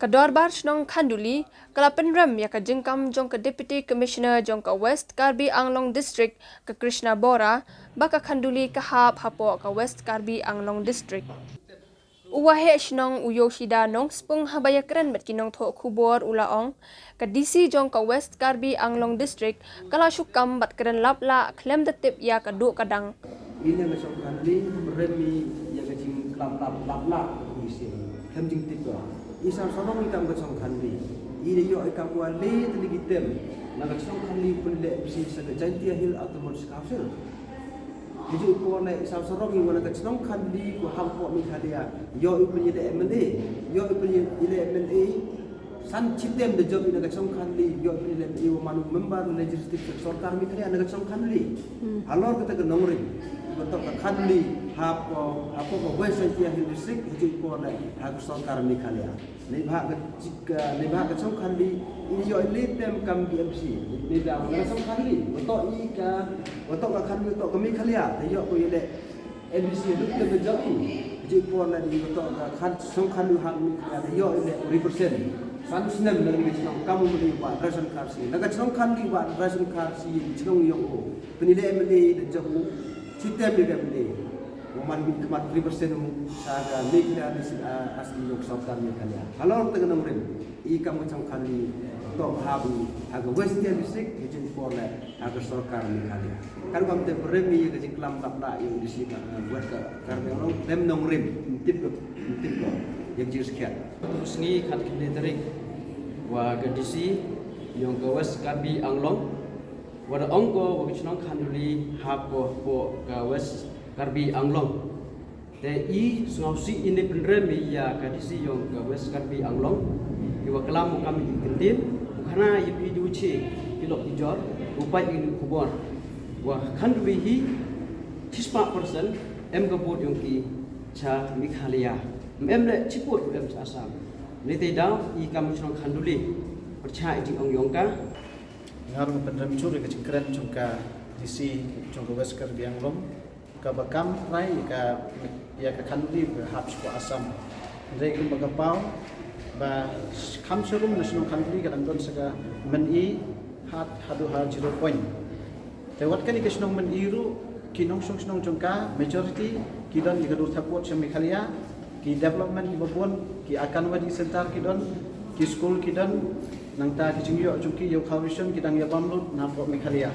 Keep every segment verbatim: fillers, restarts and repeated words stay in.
Ka Dorbar Shnong Khanduli ka la pynrem ïa ka jingkam jong ka Deputy Commissioner jong ka West Karbi Anglong District, ka Krishna Bora, ba ka Khanduli ka hap hapoh ka West Karbi Anglong District. U Waheh Shnong u Yoshida Nongspung haba ïakren bad ki nongthoh khubor u la ong, ka D C jong ka West Karbi Anglong District ka la shu kam bad kren lap lah khlem da tip ïa ka duh ka dang. Ine nga shong Khanduli, rem ïa ka jingklam lap lah ka D C. Khlem jingtip ka. I Sar Sarong i kam ka shong Khanduli. I da ïoh i kam wa le te ligi tem. Na ka shong Khanduli pynleh bisi sa ka Jaintia Hill Autonomous Council. Hiju i por leh i Sar Sarong i wa na ka shong Khanduli ko hapoh Meghalaya. Ïoh i pynleh M L A. Ïoh i pynleh M L A. San chitem da jop i na ka shong Khanduli. Ïoh i pynleh M L A wa man u member legislative ka sorkar Meghalaya na ka shong Khanduli. Halor kata ka nongrim. Ko to ka Khanduli hapoh, hapoh ka West Jaintia Hill District, hiju i por leh ha ka sorkar Meghalaya. Neibhah ka jik, neibhah ka shong Khanduli, i ïoh i le tem kam ki M C. Neibhah ka shong Khanduli, wa to i ka, wa to ka Khanduli, wa to ka Meghalaya, te ïoh ko i leh M C, du tem da jop i. Hiju i por leh di wa to ka Khan-, shong Khanduli ha Meghalaya, te ïoh i leh represent. San snem na ka shong kam u le wa ration card shi. Na ka shong Khanduli wa ration card shi, shong ïoh o. Pynleh M L A da jop u. Chitem ïa ka M L A. Wa man bad khmat represent u sa ka Meghalaya ni sin, ah, asli jong sorkar Meghalaya. Halor te ka nongrim, i kam ka shong Khanduli, to ha bu, ha ka West Jaintia District, hiju i por leh ha ka sorkar Meghalaya. Kan kam te pynrem ïa ka jingklam lap lah ïa u D C ka, ah, West ka Karbi Anglong, lem nongrim, ym tip ko, ym tip ko ïa ka jingskhiat. Sngi khatkhyndai tarik wa ka D C jong ka West Karbi Anglong wa da ong ko wa ka shnong Khanduli hapoh, hapoh ka West Karbi Anglong. Te i sngewsih ine pynrem ïa ka D C jong ka West Karbi Anglong. I wa klam u kam i ktien, u khana ïa phi du che ki lok ki jor, u pait ïa u khubor. Wa Khanduli hi shispah percent em ka vote jong ki cha Meghalaya. Em leh chiput em cha Assam. Nete daw i kam shnong Khanduli pyrchah i jingong jong ka. Nga ruh nga pynrem chur ïa ka jingkren jong ka D C jong ka West Karbi Anglong. Kaba kam rai ïa ka, ïa ka Khanduli ba hap sha Assam. Hynrei kumba ka paw ba kham sharum na shnong Khanduli ka dang don sa ka mynni haduh ha zero point. Te wat kane ka shnong mynni ruh ki nongshong shnong jong ka majority ki don ïa ka dur thaput sha Meghalaya, ki development kiba bun, ki Anganwadi center ki don, ki school ki don, nangta ki jingïoh jong ki ïa u khaw ration ki dang ïa bam lut napoh Meghalaya.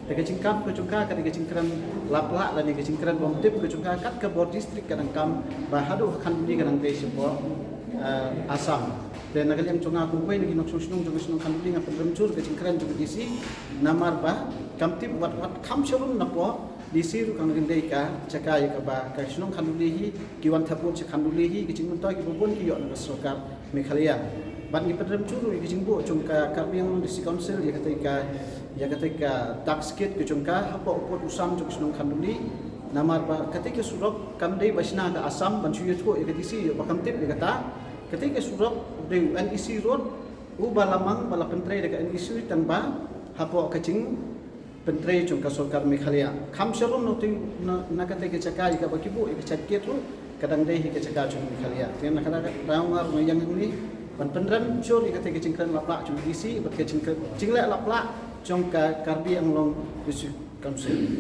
Te ka jingkam ka jong ka, ka dei ka jingkren lap lah lane ka jingkren bym tip ka jong ka, kat ka bor district ka dang kam ba haduh ha Khanduli ka dang tei shapoh, eh, Assam. Te na ka liang jong nga kum uwei na ki nongshong shnong jong ka shnong Khanduli nga pynrem chur ka jingkren jong ka D C, namar ba kam tip wat wat kham sharum napoh D C ruh ka dang dei ka jaka ïa kaba ka shnong Khanduli hi, ki wan thaput sha Khanduli hi, ki jingmyntoi kiba bun ki ïoh na ka sorkar Meghalaya. Bad ngi pynrem chur ruh ïa ka jingbuh jong ka Karbi Anglong District Council ïa katei ka, ïa katei ka dark skit ka jong ka hapoh u pud u sam jong ka shnong Khanduli. Namar ba katei ka surok kam dei ba shna ka Assam ban shu ïathuh ïa ka D C ïa ba kam tip ïa kata. Katei ka surok u dei u N E C road, uba la mang ba la pyntrei da ka N E C tang ba hapoh ka jing pyntrei jong ka sorkar Meghalaya. Kham sharum na u ting na, na katei ka jaka ïa kaba ki buh ïa ka check gate ruh ka dang dei hi ka jaka jong Meghalaya. Te na kata ka daw nga ruh nga ïeng hangne ban pynrem chur ïa katei ka jingkren lap lah jong ka D C bad ka jingkren jingleh lap lah jong ka Karbi Anglong District Council.